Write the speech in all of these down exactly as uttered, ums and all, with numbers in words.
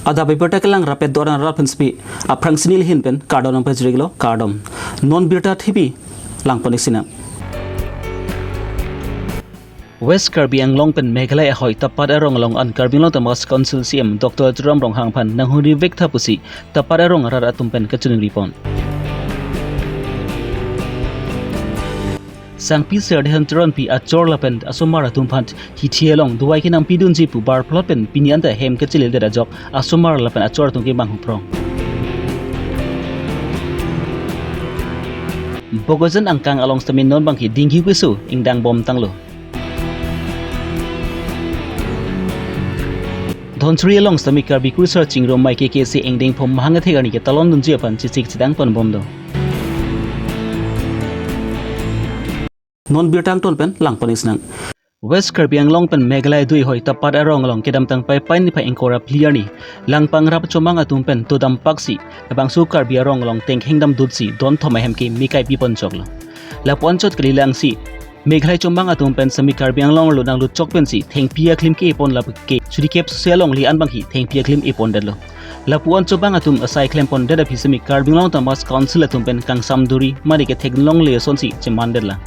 Adap abirta kelang rapet doran rat pensepi aphrang sini lihin pen kardom nangpajirlo, kardom. Non birta thipi langpon-ik sinang. West Karbi Anglong pen Meghalaya ahoi Tapat arong along an Karbi Anglong Autonomous Council C E M Doctor Tuliram Ronghang aphan nanghumri vek tha pusi Tapat arong arat atum pen kachiningri pon. Sangpi Serdihun Teronpi achor lapen asomar atum aphan hithi along dovai kenangpi dunji pu barplot pen pini anta hem kachilildet ajok asomar lapen achor atum kemang huprong. Bokajan angkang along sitame non abangke dinghi keso ingdang bom tanglo. Dhansiri along sitame Karbi Kurusar Chingrum Mai K K C ingdeng phom mahang athek arni ketalon dunji aphan chesik chedang pon bom do. Non birta angton pen langpon-ik sinang. West Karbi Anglong pen Meghalaya dui ahoi Tapat arong along kedamtang Paipai niphai ingkoi ra phli arni langpang rap chomang atum pen todam paksi labangso Karbi arong along tengkheng damdutsi don thom ahem ke mekai pipon choklo. Lapu-an chot kalilang si Meghalaya chomang atum pen sitame Karbi Anglong arlo nanglut chok pensi thengpi aklim ke-epon lapu ke churikep sose along li-an abangke thengpi aklim epondetlo. Lapu-an chomang atum asai klempondet aphi sitame Karbi Anglong Autonomous Council atum pen kangsam duri mari ke theklongle asonsi chemandetlang.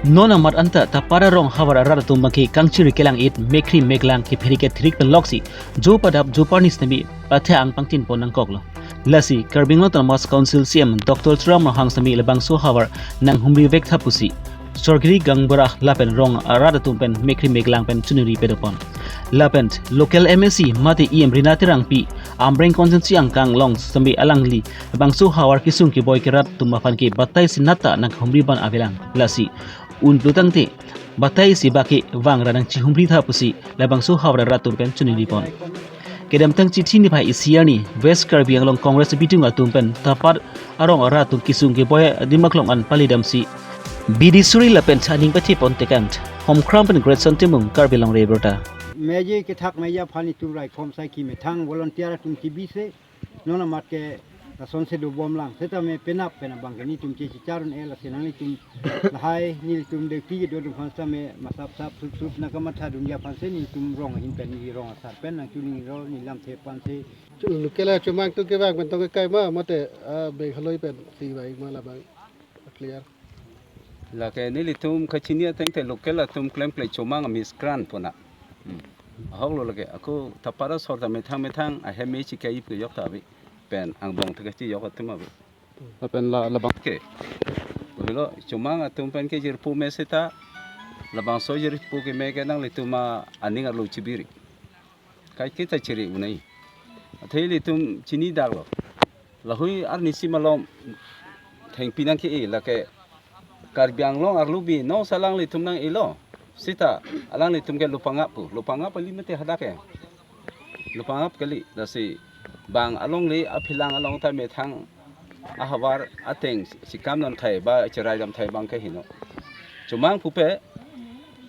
Non amat anta Tapat arong havar arat atum abangke kangchiri kelang-it, mekri meklang, kephere kethirik pen loksi jo padap jo parni sitame pathe-ang pangtin pon nangkoklo. Lasi Karbi Anglong Autonomous Council C E M Doctor Tuliram Ronghang sitame labangso havar nanghumri vek tha pusi Sorgiri Gaonbura lapen rong arat atum pen mekri meklang pen chiningri pado pon. Lapen local M A C mate E M Rina Terangpi, Amreng constituency angkang along sitame alangli labangso havar kesung keboi ke rat atum aphan ke batai si nat ta nanghumri ban avelang. Lasi un pulotangte batai si bake vang ra nangchihumri tha pusi labangso havar arat atum pen chiningri pon. Kedamtang Chithi niphai isi arni West Karbi Anglong Congress abitung atum pen Tapat arong arat atum kesung keboi adim aklong an palidamsi bidi suri lapen thaning pathe pon tekang. Homkram pen Greatson Timung, Karbi Longri Abirta. Meje kethak meja aphan itum raikom sai kemethang volunteer atum kebise non amat ke lasonsi dobomlang. Setame penap penap abangke nelitum chechichar un-e, lasi nanglitum lahai nelitum duty kedo atum aphan setame masap sap sup sup nangkamathadunji aphansi nelitum rong ahin pen, neli rong asar pen nangchiningri, neli lamthe aphansi. Chu-, local chomang atum kevang pen tong kekai ma, mate, ah, Meghalaya pen si vai ma labang clear. Lake nelitum kachini ateng te local atum klemkle chomang a-miscreant pona. Hmm. Ahoklo lake ako Tapat asor ta methang methang ahem me chikei pu yok ta abi. Pen angbong te kachijok atum abi. Lapen la, labang ke. Helo chomang atum pen ke jirpo me seta labangso jirpo keme ke nanglitum aning arlo chibiri. Kai kita chiri unai. Athe ilitum chinidaklo. Lahui arnisi malom thengpi nangke-e lake Karbi Anglong arlo bi non alanglitum nang-elo. Seta alanglitum ke lupangap pu. Lupangap kali mate hadak ke. Lupangap kali, lasi bang alongle aphilang along ta methang ahavar ateng si kam damthai ba cherai damthai abangke heno. Chomang pupe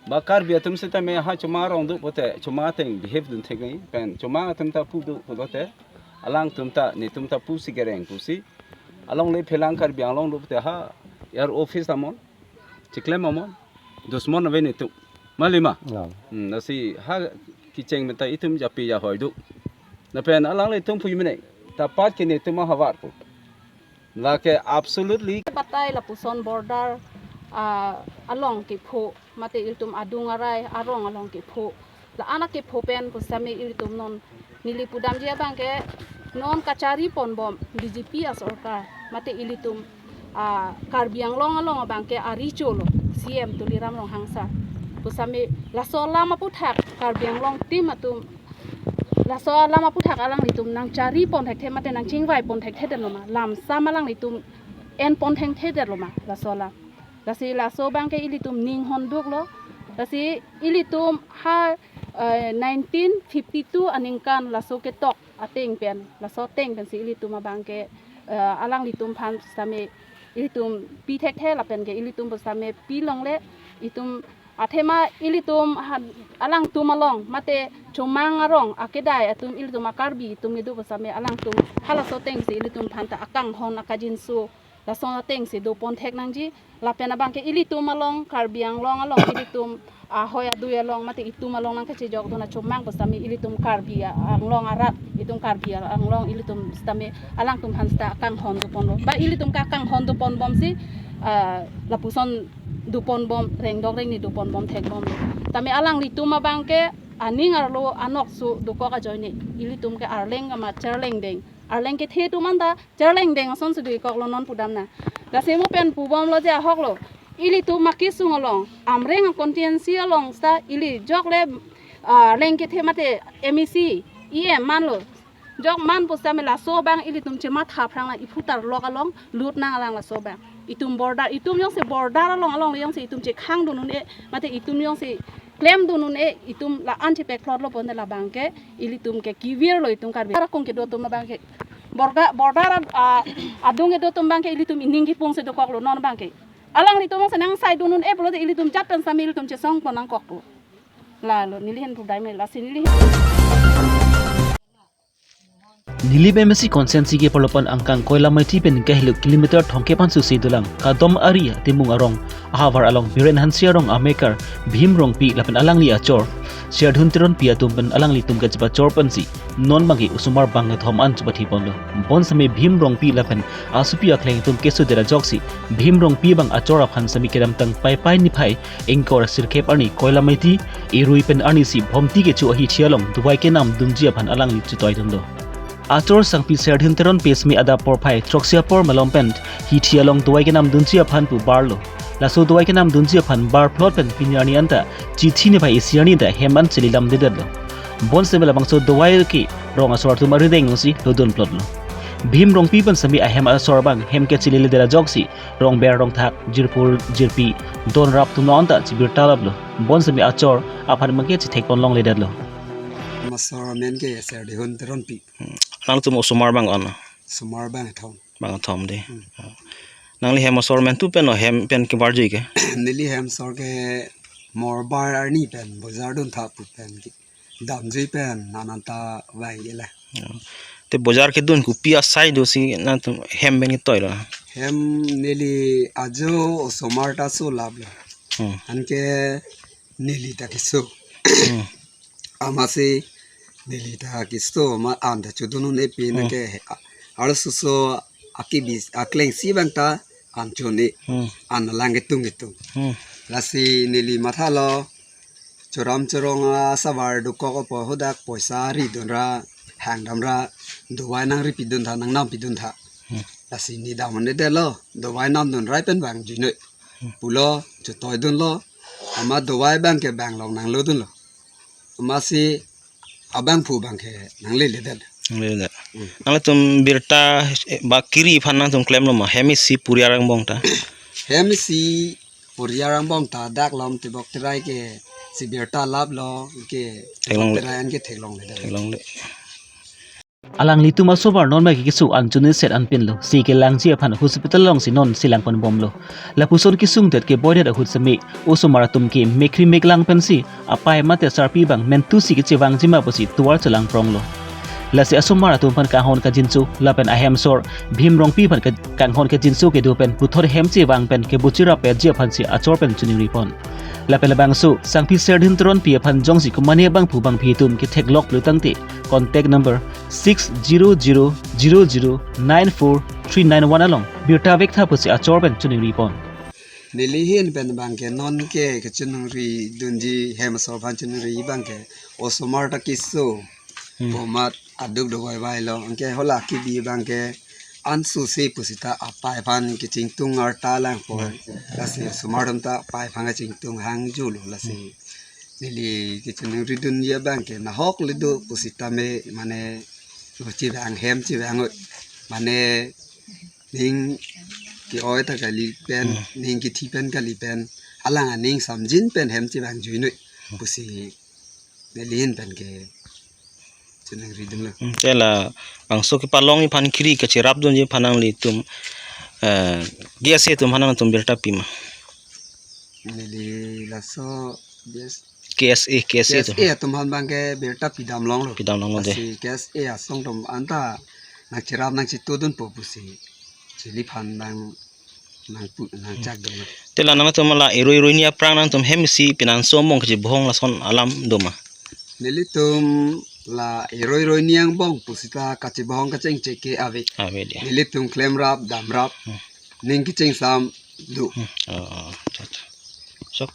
ba Karbi atum setame ha chomang arong do pote chomang ateng behave dun thek nai pen chomang atum ta pu do pulote alangtum ta netum ta pusi kereng pusi alongle phelang Karbi Anglong do pote ha air office amon, chiklem amon, dusmon ave netum. Malima. Ngam. Hmm, lasi ha kecheng meta itum japi jahoi do. Lapen alanglitum pu mene Tapat ke netum ahavar pu. Lake absolutely. Batai lapuson border, ah, along kepho, mate ilitum adung arai arong along kepho. La-an akepho pen pusitame ilitum non neli pudamji abangke non kachari ponbom B J P asorkar mate ilitum, ah, Karbi Anglong along abangke aricholo C M Tuliram Ronghang sir. Pusitame laso alam aputhak Karbi Anglong team atum laso alam aputhak alanglitum nangchari pon thekthe mate nangchingvai pon thekthedetlo ma, lamsam alanglitum en pon thekthedetlo ma laso alam. Lasi laso abangke ilitum ninghon duklo. Lasi ilitum ha, eh, nineteen fifty-two aningkan laso ketok ateng pen, laso ateng pensi ilitum abangke, eh, alanglitum aphan sitame ilitum pi thekthe lapen ke ilitum pusitame pi longle itum athema ilitum ha-, alangtum along mate chomang arong akedai atum ilitum a-Karbi atum kedo pusitame alangtum halaso atengsi ilitum aphanta akanghon akajinso Lason atengsi dopon thek nangji. Lapen abangke ilitum along, Karbi Anglong along, ilitum ahoi adui along mate itum along nangkachejokdun achomang pusitame ilitum Karbi Anglong arat, itum Karbi Anglong ilitum sitame alangtum aphan sita kanghon doponlo. Ba ilitum kakanghon doponbomsi, ah, lapuson doponbom, rengdok rengni doponbom thekbomlo. Tame alanglitum abangke aning arlo anokso dokok ajoine ilitum ke Arleng kama cherlengdeng. Arleng kethe atum anta cherlengdeng asonsi dokoklo non pudamna. Lasi mo pen pubomlo je ahoklo. Ilitum akesung along, Amreng a-constituency along sita ili jokle, ah, Arleng kethe mate M A C, E M manlo. Jok man pusitame laso abang ilitum chematha aphrang la iphu tarlok along lut nang alang laso abang. Itum border, itum jongsi border along along jongsi itum chekhang dun un-e, mate itum jongsi klemdun un-e, itum la-an chepekplotlo pon labangke ilitum ke kevirlo itum Karbi. Arakung kedo atum abangke border, border, ah, adung kedo atum abangke ilitum ining kipungsi dokoklo non abangke. Alanglitum jongsi nangsaidun un-e pulote ilitum jat pen sitame ilitum chesongpon nangkokpo. Lalo neli ahin pudai me, lasi neli ahin. Nilip M A C constituency ke Polopan angkang Koilamaithi pen kahelo kilometer thomkep an susi dolang Kadom Ari Timung arong ahavar along Biren Hanse arong amekar Bhim Rongpi lapen alangli achor Serdhun Teronpi atum pen alanglitum kachepachor pensi non abangke osomar bangkethom an chepathi ponlo. Bonsitame Bhim Rongpi lapen asopi akleng atum kesodet ajoksi Bhim Rongpi abang achor aphan sitame kedamtang Paipai niphai ingkoi ra sirkep arni Koilamaithi erui pen arnisi Bhomti kecho ahithi along dovai kenam dunji aphan alangli chetoidunlo. Achor sangpi Serdhun Teronpi sitame adap porphai throksi apor malom pen hithi along dovai kenam dunji aphan pu barlo. Laso dovai kenam dunji aphan barphlot pen pini arni anta chithi niphai isi arni ta hem an chelelamdedetlo. Bonsitame labangso dovai ke rong asor atum arideng si lodunphlotlo. Bhim Rongpi pen sitame ahem asor abang hem kechelededet ajoksi rongber rongthak, jirpo jirpi, donrap atum along anta chebirta laplo. Bonsitame achor aphan abangke chethekpon longledetlo. Masor amen ke Serdhun Teronpi. Hmm. Nangtum osomar bang-on? Osomar bangkethom. Bangkethom de. Hmm. Nangli hem asor amen tu pen o hem pen kebarjui ke? Neli hem asor ke Morbar arni pen bojar duntha pu pen ke damjui pen non anta vangji le. Ya. Te bojar kedun kopi asai dosi nangtum hem pen ketoilo? Hem neli ajo osomar ta so laplo. Hmm. Anke neli ta keso. Hmm. Amatsi neli ta keso ma an ta chodun un-e pen. Hmm. Anke a-, arloso akebi aklengsi abang ta an cho-un-e. Hmm. An alang ketung ketung. Hmm. Lasi neli mathalo, choram chorong asavar dokok apot hadak poisa ridunra, hangdamra, dovai nangripidun tha, nangnampi dun tha. Hmm. Lasi ne dam un-edetlo, dovai namdun rai pen vangjuinoi. Hmm. Pulo, chetoidunlo, amat dovai abangke banglong nanglodunlo. Amatsi abangphu abangke nangleledet. Nangleledet. Hmm. Nanglitum birta, eh, ba kiri aphan nangtum klemlo ma? Hem isi poriar angbong ta? Hem isi poriar angbong ta dak lom tebok terai ke si birta laplo ke theklongle. Tebok terai anke theklongledet. Theklongle. Alanglitum asomar non abangke keso an choningri set anpinlo. Si kelangji aphan hospital alongsi non si langponbomlo. Lapuson kesungdet keboidet ahut sitame osomar atum ke mekri meklang pensi apei mate sarpi abang mentusi kechevangji ma pusi tovar chelangpronglo. Lasi asomar atum aphan kanghon kangjinso lapen ahem asor Bhim Rongpi aphan ke-, kanghon kangjinso kedo pen puthot hem chevang pen kebochirap petji aphansi achor pen choningripon. Lapen labangso sangpi Serdhun Teronpi aphan jongsi komane abangphu abangphi atum kethekloklo tangte contact number six zero zero zero zero nine four three nine one along birta vektha pusi achor pen choningripon. Neli ahin pen abangke non ke kechoningridunji hem asor aphan choningri abangke osomar ta keso. Hmm. Bomat aduk dovai vailo, anke hala kebi abangke an suse pusita apei aphan kechingtung arta langpo. Hmm. Lasi osomar atum ta apei aphan kechingtung hangjulo lasi. Hmm. Neli kechoningridunji abangke nahok le do pusitame mane chevang hem chevang-oi. Mane ning ke-oi ta kali pen, hmm, ning kethi pen kali pen, alang aning samjin pen hem chevangjuinoi, hmm, pusi neli ahin pen kechoningridunlo. Hmm, te labangso kepalongji aphan kiri kacherapdunji aphan nanglitum, eh, G S A atum aphan nangtum birta pi ma? Neli laso G S A, K S A, K S A atum. K S A atum aphan abangke birta pidam longlo. Pidam longlo de. Lasi K S A asong atum anta nangcherap nangchetudunpo pusi. Chili aphan abang Nangpu nangchak doma. Te la nangtum la eroi eroi ni aphrang nangtum hem isi pinanso mong kachibohong lason alam doma. Nelitum la eroi eroi ni angbong pusita kachibohong kachingchek ke ave. Ave dia. Nelitum klemrap damrap. Hmm. Ning kichingsam do. Hmm. Oh, oh, acha, acha. Sok.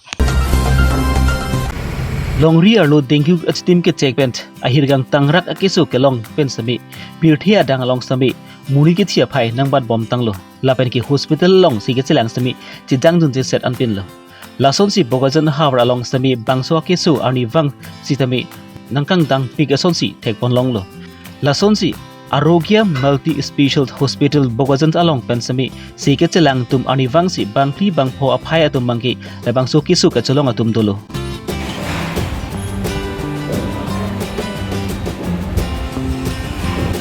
Longri arlo dengue achitim kechek pen ahirgang tangrak akeso kelong pen sami, pirthe adang along sami, muri kethi aphai nangbat bomtanglo. Lapen ke hospital alongsi kechelang sami chejang dunche set anpinlo. Lasonsi Bokajan havar along sami bangso akeso arnivang sitame nangkangdangpik asonsi thekponlonglo. Lasonsi Arogya Multi Special Hospital Bokajan along pen sami si kechelang atum arnivangsi bangphli bangpho aphai atum abangke labangso keso kachelong atum dolo.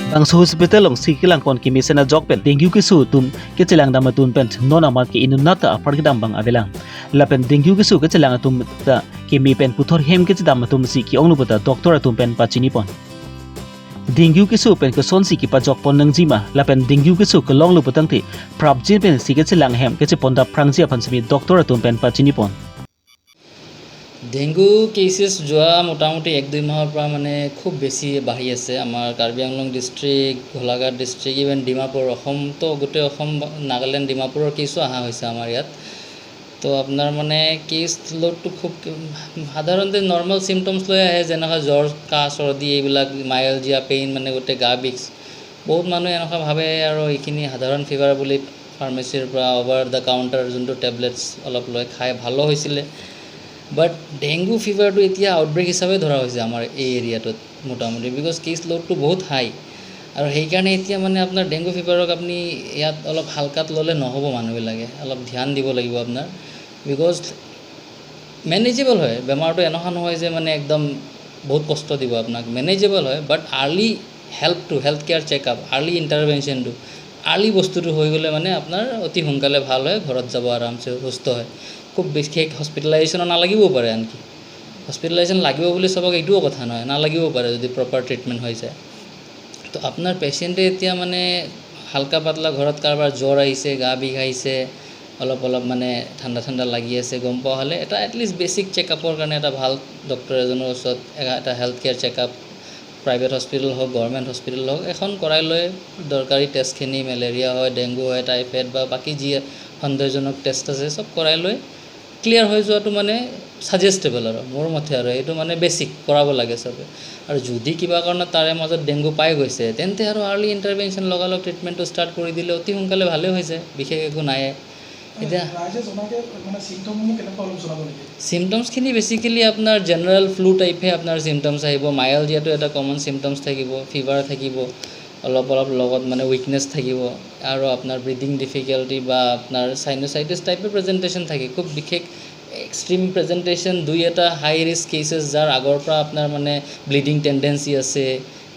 Bangso hospital alongsi kelangpon kemesen ajok pen dengue keso atum kechelang dam atum pen non amat ke inut nat ta apar kedam abang avelang. Lapen dengue keso kechelang atum ta keme pen puthot hem kechedam atumsi ke-onglo puta doctor atum pen pachinipon. Dengue keso pen kosonsi kepajokpon nangjima, lapen dengue keso kelonglo putangte prapjin pensi kechelang hem kechepondap phrangji aphan sami doctor atum pen pachinipon. Dengue cases যোৱা মোটামুটি এক দুই মাহৰ পৰা মানে খুব বেছি বাঢ়ি আছে। আমাৰ কাৰ্বি আংলং ডিষ্ট্ৰিক্ট, গোলাঘাট ডিষ্ট্ৰিক্ট, ইভেন ডিমাপুৰ, অসম তো গোটেই অসম, নাগালেণ্ড, ডিমাপুৰৰ কেচো অহা হৈছে আমাৰ ইয়াত। তো আপোনাৰ মানে কেচ লোডটো খুব সাধাৰণতে নৰ্মেল চিমটমছ লৈ আহে, যেনেকুৱা জ্বৰ, কাহ, চৰ্দি, এইবিলাক মাইল্ড জিয়া পেইন, মানে গোটেই গা বিষ। বহুত মানুহে এনেকুৱা ভাবে আৰু এইখিনি সাধাৰণ ফিভাৰ বুলি ফাৰ্মাচীৰ পৰা অভাৰ দ্য কাউণ্টাৰ যোনটো টেবলেটছ অলপ লৈ খাই ভালো হৈছিলে। বাট ডেংগু ফিভাৰটো এতিয়া আউটব্ৰেক হিচাপে ধৰা হৈছে আমাৰ এই এৰিয়াটোত মোটামুটি, বিকজ কেচ লোডটো বহুত হাই। আৰু সেইকাৰণে এতিয়া মানে আপোনাৰ ডেংগু ফিভাৰক আপুনি ইয়াত অলপ হালকাত ল'লে নহ'ব মানুহবিলাকে, অলপ ধ্যান দিব লাগিব আপোনাৰ। বিকজ মেনেজেবল হয়, বেমাৰটো এনেকুৱা নহয় যে মানে একদম বহুত কষ্ট দিব আপোনাক, মেনেজেবল হয়। বাট আৰ্লি হেল্পটো, হেল্থ কেয়াৰ চেকআপ, আৰ্লি ইণ্টাৰভেনশ্যনটো, আৰ্লি বস্তুটো হৈ গ'লে মানে আপোনাৰ অতি সোনকালে ভাল হয়, ঘৰত যাব আৰামছে সুস্থ হয়। খুব বিশেষ হস্পিটেলাইজেশ্যনো নালাগিবও পাৰে, আনকি হস্পিটেলাইজেশ্যন লাগিব বুলি চবক এইটোও কথা নহয়, নালাগিবও পাৰে যদি প্ৰপাৰ ট্ৰিটমেণ্ট হৈ যায়। তো আপোনাৰ পেচেণ্টে এতিয়া মানে হালকা পাতলা ঘৰত কাৰোবাৰ জ্বৰ আহিছে, গা বিষ আহিছে, অলপ অলপ মানে ঠাণ্ডা ঠাণ্ডা লাগি আছে, গম পোৱা হ'লে এটা এটলিষ্ট বেচিক চেকআপৰ কাৰণে এটা ভাল ডক্টৰ এজনৰ ওচৰত এ-, এটা health care checkup, private hospital হওক, গভৰ্ণমেণ্ট হস্পিটেল হওক, এখন কৰাই লৈ দৰকাৰী টেষ্টখিনি, মেলেৰিয়া হয়, ডেংগু হয়, টাইফয়েড বা বাকী যি সন্দেহজনক টেষ্ট আছে, চব কৰাই লৈ ক্লিয়াৰ হৈ যোৱাটো মানে ছাজেষ্টেবল আৰু মোৰ মতে আৰু, এইটো মানে বেচিক কৰাব লাগে চবে। আৰু যদি কিবা কাৰণত তাৰে মাজত ডেংগু পাই গৈছে, তেন্তে আৰু আৰ্লি ইণ্টাৰভেনশ্যন, লগালগ ট্ৰিটমেণ্টটো ষ্টাৰ্ট কৰি দিলে অতি সোনকালে ভালে হৈ যায়, বিশেষ একো নাই। এতিয়া ৰাইজে জনাকে মানে চিমটমসমূহ কেনেকুৱা অলপ জনাব নেকি? চিমটমছখিনি বেচিকেলি আপোনাৰ জেনেৰেল ফ্লু টাইপহে আপোনাৰ চিমটমছ আহিব। মাইল্ড ইয়াতো এটা কমন চিমটমছ থাকিব, ফিভাৰ থাকিব, অলপ অলপ লগত মানে উইকনেছ থাকিব, আৰু আপোনাৰ ব্ৰিডিং ডিফিকাল্টি বা আপোনাৰ চাইনোচাইটিছ টাইপৰ প্ৰেজেণ্টেশ্যন থাকে। খুব বিশেষ এক্সট্ৰিম প্ৰেজেণ্টেশ্যন দুই এটা হাই ৰিস্ক কেচেছ, যাৰ আগৰ পৰা আপোনাৰ মানে ব্লিডিং টেণ্ডেঞ্চি আছে,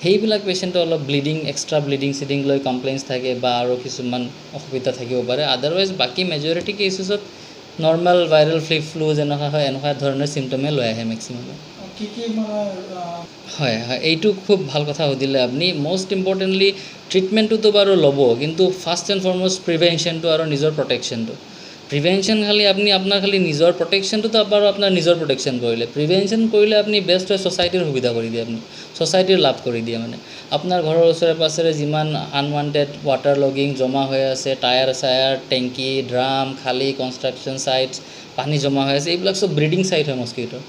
সেইবিলাক পেচেণ্টৰ অলপ ব্লিডিং, এক্সট্ৰা ব্লিডিং চিডিং লৈ কমপ্লেইনছ থাকে বা আৰু কিছুমান অসুবিধা থাকিব পাৰে। আদাৰৱাইজ বাকী মেজৰিটি কেচেছত নৰ্মেল ভাইৰেল ফ্লি ফ্লু যেনেকুৱা হয়, এনেকুৱা ধৰণৰ চিমটমে লৈ আহে মেক্সিমামে। কি কি মানে, আহ, হয়, হয়, এইটো খুব ভাল কথা সুধিলে আপুনি। মষ্ট ইম্পৰ্টেণ্টলি ট্ৰিটমেণ্টটোতো বাৰু ল'ব, কিন্তু ফাৰ্ষ্ট এণ্ড ফৰমষ্ট প্ৰিভেনশ্যনটো আৰু নিজৰ প্ৰটেকশ্যনটো। প্ৰিভেনশ্যন খালি আপুনি আপোনাৰ খালি নিজৰ প্ৰটেকশ্যনটোতো বাৰু আপোনাৰ নিজৰ প্ৰটেকশ্যন কৰিলে, প্ৰিভেনশ্যন কৰিলে আপুনি বেষ্ট হয়, ছ'চাইটিৰ সুবিধা কৰি দিয়ে, আপুনি ছ'চাইটিৰ লাভ কৰি দিয়ে। মানে আপোনাৰ ঘৰৰ ওচৰে পাজৰে যিমান আনৱান্টেড ৱাটাৰ লগিং জমা হৈ আছে, টায়াৰ চায়াৰ, টেংকি, ড্ৰাম, খালী কনষ্ট্ৰাকশ্যন চাইটছ, পানী জমা হৈ আছে, এইবিলাক চব ব্ৰিডিং চাইট হয় মস্কিটোৰ।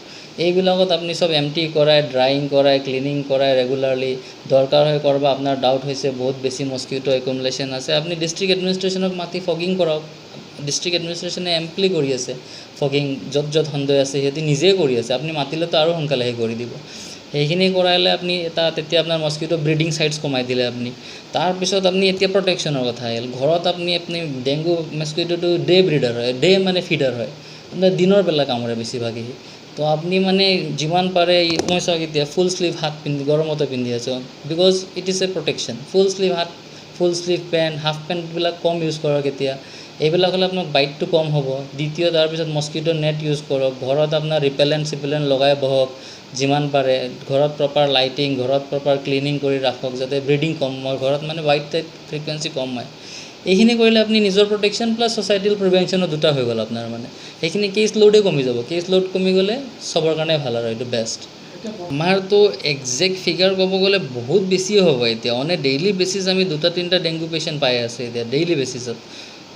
এইবিলাকত আপুনি চব এমটি কৰাই, ড্ৰাইং কৰাই, ক্লিনিং কৰাই ৰেগুলাৰলি। দৰকাৰ হয় ক'ৰবাত আপোনাৰ ডাউট হৈছে, বহুত বেছি মস্কিটো একুমুলেশ্যন আছে, আপুনি ডিষ্ট্ৰিক্ট এডমিনিষ্ট্ৰেশ্যনক মাতি ফগিং কৰাওক। ডিষ্ট্ৰিক্ট এডমিনিষ্ট্ৰেশ্যনে এম্পলি কৰি আছে ফগিং, য'ত য'ত সন্দেহ আছে সিহঁতি নিজে কৰি আছে, আপুনি মাতিলেতো আৰু সোনকালে সেই কৰি দিব। সেইখিনি কৰাইলে আপুনি এটা, তেতিয়া আপোনাৰ মস্কিটো ব্ৰিডিং চাইটছ কমাই দিলে আপুনি। তাৰপিছত আপুনি এতিয়া প্ৰটেকশ্যনৰ কথা আহিল। ঘৰত আপুনি, আপুনি ডেংগু মস্কিটোটো ডে ব্ৰিডাৰ হয়, ডে মানে ফিডাৰ হয়, আপোনাৰ দিনৰ বেলা কামোৰে বেছিভাগে। তো আপুনি মানে যিমান পাৰে, মই চাওক এতিয়া ফুল স্লিভ হাত পিন্ধি, গৰমতে পিন্ধি আছোঁ, because it is a protection। Full sleeve হাত, ফুল স্লিভ পেণ্ট, হাফ পেণ্টবিলাক কম ইউজ কৰক এতিয়া। এইবিলাক হ'লে আপোনাৰ বাইটটো কম হ'ব। দ্বিতীয়, তাৰপিছত মস্কিটো নেট ইউজ কৰক। ঘৰত আপোনাৰ ৰিপেলেণ্ট চিপেলেণ্ট লগাই বহক যিমান পাৰে। ঘৰত প্ৰপাৰ লাইটিং, ঘৰত প্ৰপাৰ ক্লিনিং কৰি ৰাখক, যাতে ব্ৰিডিং কম হয়, ঘৰত মানে ৱাইট টাইট ফ্ৰিকুৱেঞ্চি কম হয়। এইখিনি কৰিলে আপুনি নিজৰ প্ৰটেকশ্যন প্লাছ ছ'চাইটিৰ প্ৰিভেনশ্যনৰ দুটা হৈ গ'ল আপোনাৰ, মানে সেইখিনি কেছ লোডে কমি যাব। কেছ লোড কমি গ'লে চবৰ কাৰণে ভাল আৰু এইটো বেষ্ট। আমাৰতো একজেক্ট ফিগাৰ ক'ব গ'লে বহুত বেছিয়ে হ'ব এতিয়া, অন এ ডেইলি বেচিছ আমি দুটা তিনিটা ডেংগু পেচেণ্ট পাই আছে এতিয়া ডেইলি বেচিছত।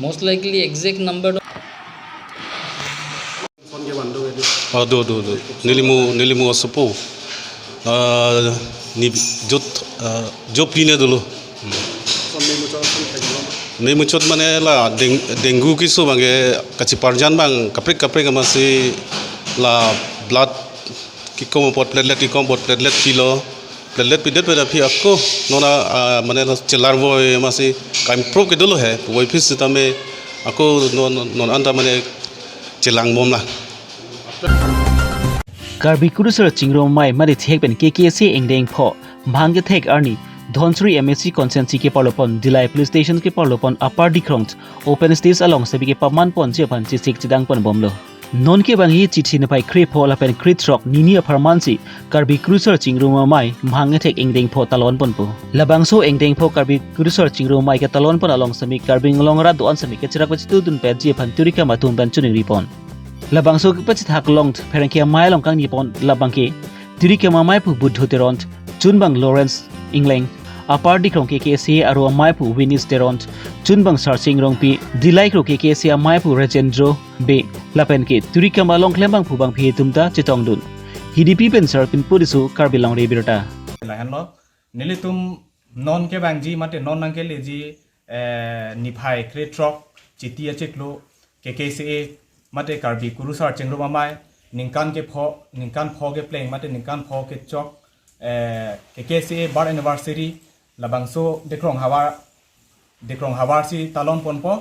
মষ্ট লাইকলি একজেক্ট নাম্বাৰটো Son ke bandung itu. Oh, do, do, do. Nelimu, nelimu asopo. Ah, ni jot, ah, jop ni ne dulu. Son nelimu chot son kaji lo. Nelimu chot mane la deng-, dengue kiso bangke kachiparjan bang kaprek kaprek amatsi la blood kikom apot platelet kikom apot platelet pilo. Platelet pidet pen aphi ako non a, ah, mane la chelarvoi amatsi kaimprove ke dolo he. Puvoiphit sitame ako non, non anta mane chelangbom la. Karbi Kurusar Chingrum Amei mate thek pen K K C A ingdeng pho bhang kethek arni Dhansiri M A C constituency keparlopon Dillai Police Station keparlopon Upper Dikrong open stage along sebi kepaman ponji aphan chesik chedang ponbomlo. Non kevangji chithi niphai krepho lapen krethrok nini apharmansi Karbi Kurusar Chingrum Amei bhang kethek ingdeng pho talon ponpo. Labangso ingdeng pho Karbi Kurusar Chingrum Amei ketalon pon along semi Karbi Anglong arat do-an semi kecherak pachitudun petji aphan turikam atum pen choningri pon. Labangso kepachethak along pherangke amei along kangni pon labangke turikam amei pu Buddho Teron, chunbang Lawrence Ingleng, Upper Dikrong K K C A aro amei pu Winis Teron, chunbang Sarsing Rongpi, Dillai Kro K K C A amei pu Rajendro Bey, lapen ke turikam along klembang pu bangphi atum ta chetongdun. Hidipi pen Sarpin Puriso, Karbi Longri Abirta. Lahenlo, nelitum non kevangji mate non nangkeleji, eh, niphai krethrok Chiti achiklo K K C A mate Karbi Kurusar Chingrum Amei ningkan kepho, ningkan pho kepleng mate ningkan pho kechok, eh, K K C A birth anniversary labangso Dikrong havar, Dikrong havar si talon ponpo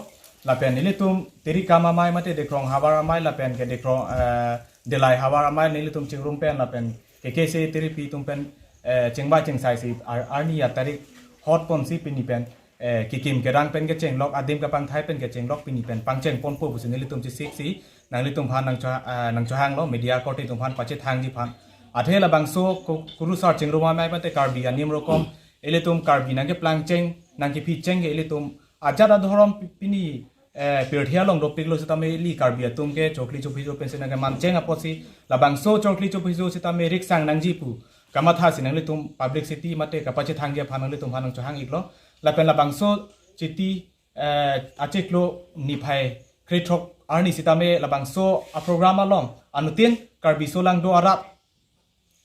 lapen nelitum turikam amei mate Dikrong havar amei lapen ke Dikrong, eh, Dillai havar amei nelitum chingrum pen lapen K K C A tiripi atum pen, eh, chingvai chingsai si ar-, arni atarik hot ponsi pini pen, eh, kekim kerang pen kechenglok adim kapangthai pen kechenglok pini pen pangcheng ponpo pusi nelitum chesik si nanglitum aphan nangcho-, eh, nangchohanglo media korte atum aphan pachethangji aphan. Athe labangso Ku-, Kurusar Chingrum Amei mate Karbi anim rokom ilitum Karbi nangkeplangcheng nangkephicheng ke ilitum ajat adhorom pi-, pini, eh, pirthe along dopiklo sitame ili Karbi atum ke chokli chophijo pensi nangkemancheng apotsi labangso chokli chophijo sitame riksang nangji pu kamathasi nanglitum publicity mate kapachethangji aphan nanglitum aphan nangchohang iklo. Lapen labangso Chiti, eh, achiklo niphai krethrok arni sitame labangso aprogram along anuttin Karbi solangdo arat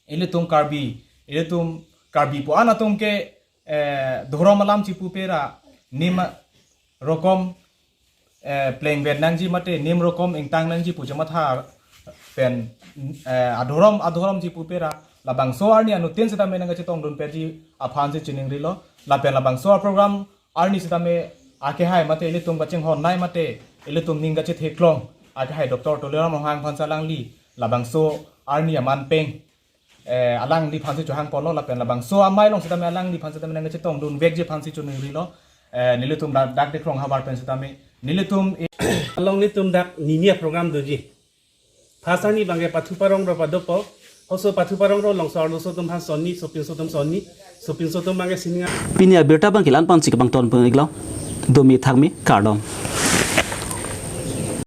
ilitum Karbi, ilitum Karbi pu-an atum ke, eh, dhorom alam chipupe ra nim rokom, eh, plengvet nangji mate nim rokom ingtang nangji pu chematha pen, eh, adhorom, adhorom chipupe ra labangso arni anuttin sitame nangkachetongdun petji aphansi chiningrilo lapen labangso aprogram arni sitame akehai mate ilitum kachinghon nai mate ilitum ning kachetheklong akehai Doctor Tuliram Ronghang aphansi alangli labangso arni aman peng, eh, alangliphansi chohang ponlo lapen labangso amei along sitame alangliphan sitame nangkachetongdun vekji aphansi choningrilo, eh, nelitum dak, dak Dikrong havar pen sitame nelitum e- Along nelitum dak nini aprogram doji. Phasani bangke pathu parong ro padopo. Hoso pathu parong ro longso arloso atum aphan sonni, sopinso atum sonni, sopinso atum bangke sininga. Pini abirta bangke la-an pensi kebang ton pengiklo. Domi thakmi kardom.